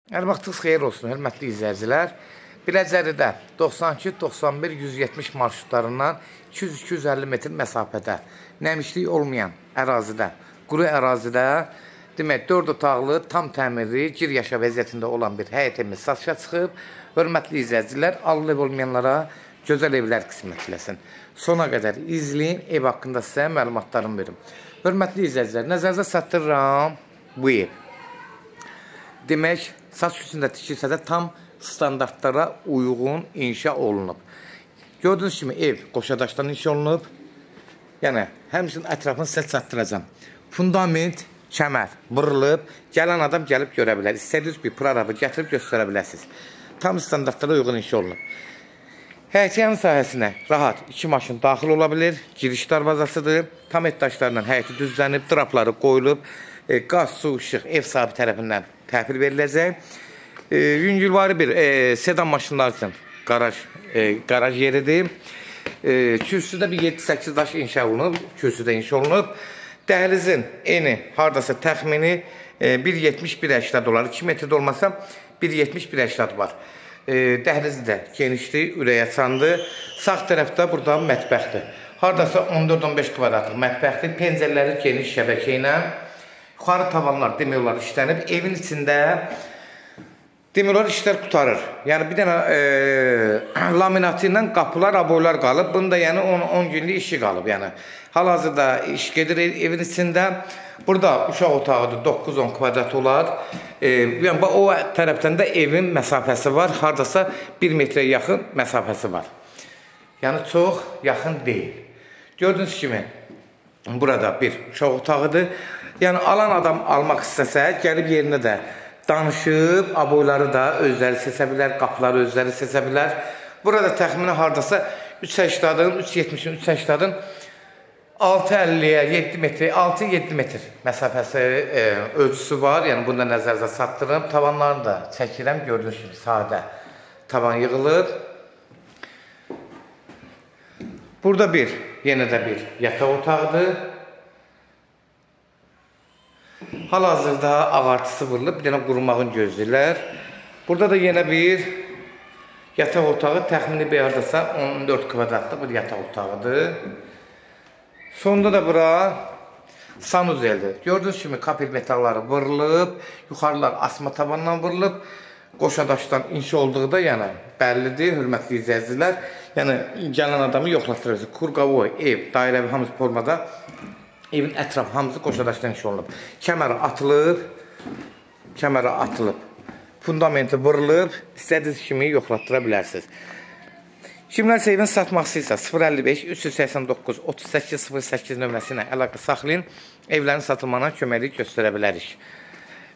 Hər vaxtınız xeyir olsun, hörmətli izləyicilər. Biləcəridə 92, 91, 170 marşrutlarından 200-250 metr məsafədə, nəmişlik olmayan ərazidə, quru ərazidə, demək 4 otaqlı, tam təmirli, gir yaşa vəziyyətində olan bir həyət evimiz satışa çıxıb. Hörmətli izləyicilər, allı ev olmayanlara gözəl evlər qismət eləsin. Sona qədər izləyin, ev haqqında sizə məlumatlarımı verim. Hörmətli izləyicilər, nəzərinizə çatdırıram bu ev. Demək, satış üçün də tikilsə də tam standartlara uyğun inşa olunub. Gördüyünüz kimi ev qoşadaşdan inşa olunub. Yəni, həmçinin ətrafını sizə çatdıracağam. Fundament, kəmər vurulub. Gələn adam gəlib görə bilər. İstədiyiniz bir prorabı gətirib göstərə bilərsiniz. Tam standartlara uyğun inşa olunub. Həyətyan sahəsinə rahat 2 maşın daxil ola bilir. Giriş darvazasıdır. Tam et daşlarla həyəti düzlənib, drapları qoyulub. Qaz, su, işıq ev sahibi tərəfindən təhvil veriləcək. Yüngülvari bir sedan maşınlar üçün qaraj yeridir. Kürsüdə bir 7-8 daş inşa olunub. Kürsüdə inşa olunub. Dəhlizin eni hardasa təxmini 1,70-1,80 olar. 2 metrdə olmasa 1,70-1,80 var. Dəhlizi də genişdir, ürək açandır. Sağ tərəfdə burada mətbəxdir. Hardasa 14-15 kvadratlıq mətbəxdir. Pəncərələri geniş şəbəkə ilə. Yuxarı tavanlar demək olar işlənib. Evin içində demək olar işlər qurtarır. Yəni bir dənə laminatı ilə qapılar, aboylar qalıb. Bunun da yəni 10 günlük işi qalıb. Yəni hal-hazırda iş gedir evin içində. Burada uşaq otağıdır, 9-10 kvadrat olar. Yəni o tərəfdən də evin məsafəsi var. Hardasa 1 metrə yaxın məsafəsi var. Yəni çox yaxın deyil. Gördüyünüz kimi burada bir uşaq otağıdır. Yəni alan adam almaq istəsə, gəlib yerinə də danışıb, aboyları da özləri seçə bilər, qapıları özləri seçə bilər. Burada təxmini hardasa 3,80-ın, 3,70-in, 3,80-ın 6,50-yə 7 metr, 6-7 metr məsafəsi ölçüsü var. Yəni bunu da nəzərinizə çatdırım. Tavanlarını da çəkirəm. Gördüyünüz kimi sadə tavan yığılıb. Burada bir, yenə də bir yataq otağıdır. Hal-hazırda ağartısı vurulub, bir dənə qurumağını gözləyirlər. Burada da yenə bir yataq otağı, təxmini bir hardasa 14 kvadratlıq bir yataq otağıdır. Sonda da bura sanuzeldir. Gördüyünüz kimi kapel metalları vurulub, yuxarılar asma tavandan vurulub. Qoşadaşdan inşa olduğu da yəni bəllidir, hörmətli izləyicilər. Yəni gələn adamı yoxlatdırırsınız. Kurqavoy ev, dairəvi hamısı formada. Evin ətrafı hamısı qoşadaşdan inşa olunub. Kəməri atılıb, kəməri atılıb, fundamenti vurulub, istədiyiniz kimi yoxlatdıra bilərsiniz. Kimlərsə evin satmaq istəyirsə 055 389 38 08 nömrəsi ilə əlaqə saxlayın. Evlərin satılmağına köməklik göstərə bilərik.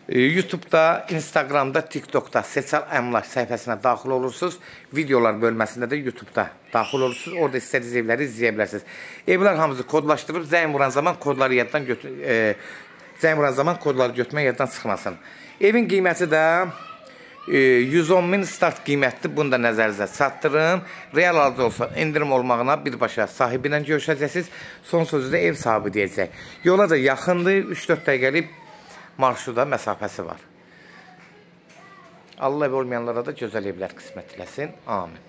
YouTube'da, Instagram'da, TikTok'da Sosial Əmlak səhifəsinə daxil olursunuz. Videolar bölməsində də YouTube'da daxil olursunuz. Orada istədiyiniz evləri izləyə bilərsiniz. Evlər hamısı kodlaşdırılıb. Zəng vuran zaman kodları yaddan zəng vuran zaman kodları götürmək yaddan çıxmasın. Evin qiyməti də 110 min start qiymətdir. Bunu da nəzərinizə çatdırın. Real alıcı olsa endirim olmağına birbaşa sahibi ilə görüşəcəksiniz. Son sözü də ev sahibi deyəcək. Yola da yaxındır. 3-4 dəqiqəlik marşruda məsafəsi var. Allah ev olmayanlara da gözəl evlər qismət eləsin. Amin.